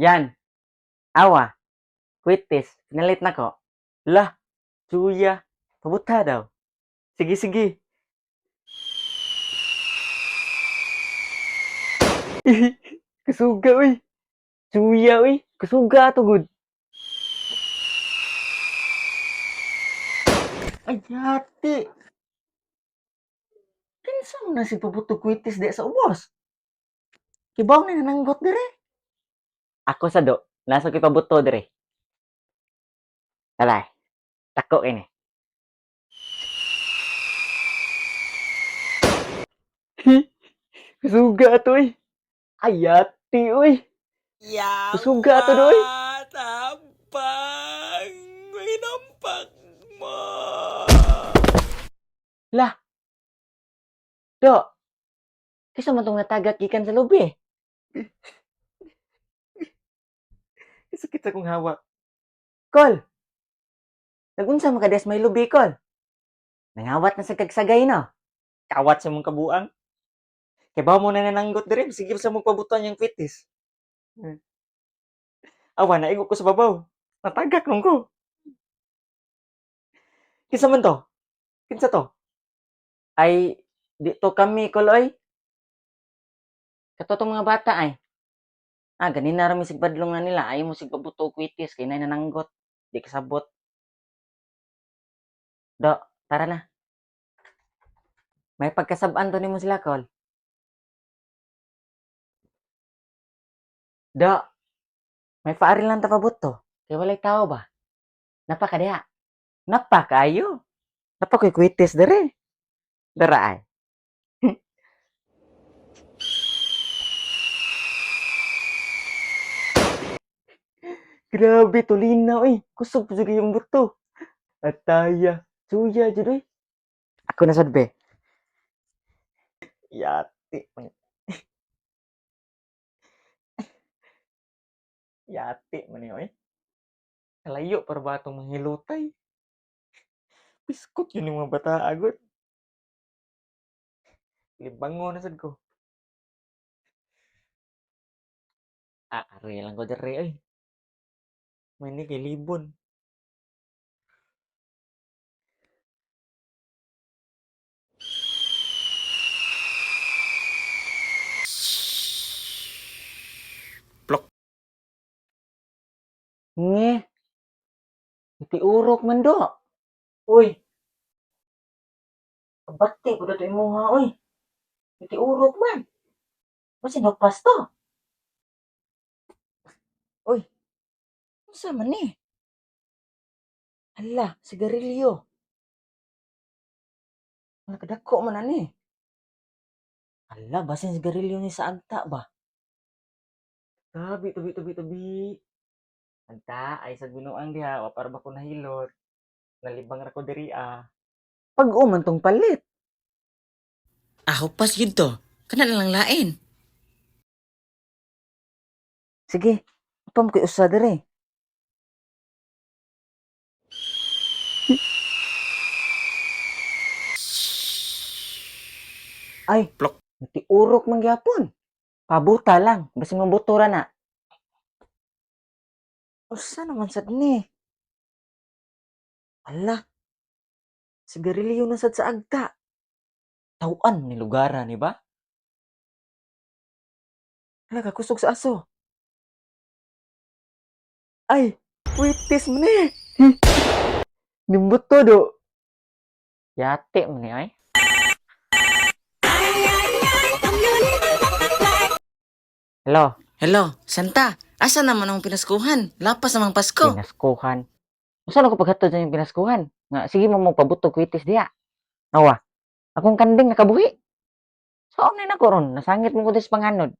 Yan. Awa. Kwitis. Pinalit na ko. Lah. Tsuya. Pabuta daw. Sige, sige. Kasuga, uy. Tsuya, uy. Kasuga ato, good. Ay, yati. Kinsa mo na si pabuto kwitis di sa ubos? Kibaw na nananggot dire. Ako sa do, nasa ko'y pabuto dire. Talay, tako ini. Kasuga ato eh. Ayati oy. Kasuga ato doy. Tapang, hinampak mo. Lah. Do. Kisa man tong natagak gikan sa lubi. Sakit sa kong hawak. Kol. Nagunsa man ka des may lubi, Kol? Nangawat na sa kagsagay no. Kawat sa mong kabuang. Kay ba mo na nananggot dire, sige sa mong pabutan yung kwitis. Awa na ko sa babaw. Natagak nung ko. Kinsa man to? Kinsa to? Ay, dito kami, Koloy. Kato tong mga bata ay. Ah, ganin na rami sigbadlong na nila. Ayaw mo sigpabuto og kwitis kay nay nananggot. Di kasabot. Do, tara na. May pagkasabaan to nimo sila, Kol. Do, may paaril lang ta pabuto. Kay walay tao ba? Napa ka diha? Napa kayo. Napa ko'y kwitis dere. Dara ay. Grabe, tulina oy. Kusog pa jud yung buto. Ataya, suya jud oy. Ako na sad be. Yati man. Yati man ni oy. Kalayo para ba atong manghilutay? Biskot yun yung mga bata agad. Libango na sad ko. Ah, aroy lang ko dere oy. May ni kay libon. Plok. Nge. Itiurok man do. Uy. Kabati ko to imuha oy. Itiurok man. Basin pas to. Uy. Unsa man ni? Hala, sigarilyo. Nakadako man ani. Hala, basin sigarilyo ni sa agta ba? Tabi, tabi, tabi, tabi. Anta, ay sa binuang diha, wa para ba ko nahilot. Nalibang ra ko diri ah. Pag-o man tong palit. Ah, pas yun to. Kana na lang lain. Sige, apam ko'y usa diri. Ay, Plok. Natiurok man gyapon. Pabuta lang, basin mabuto ra na. Usa naman sad ni. Ala, sigarilyo na sad sa agta. Tawaan ni lugara ni ba? Ala, kakusog sa aso. Ay, witis mo ni. Nimbot to do. Yate mo ni ay. Hello, Hello, Santa. Asa naman ang pinaskuhan? Lapas namang Pasko. Pinaskuhan. Unsa na ko paghatod sa inyong pinaskuhan? Nga sige mo mo pabuto kwitis diha. Awa. Akong kanding nakabuhi. So na nako ron, nasangit mo ko dis panganod.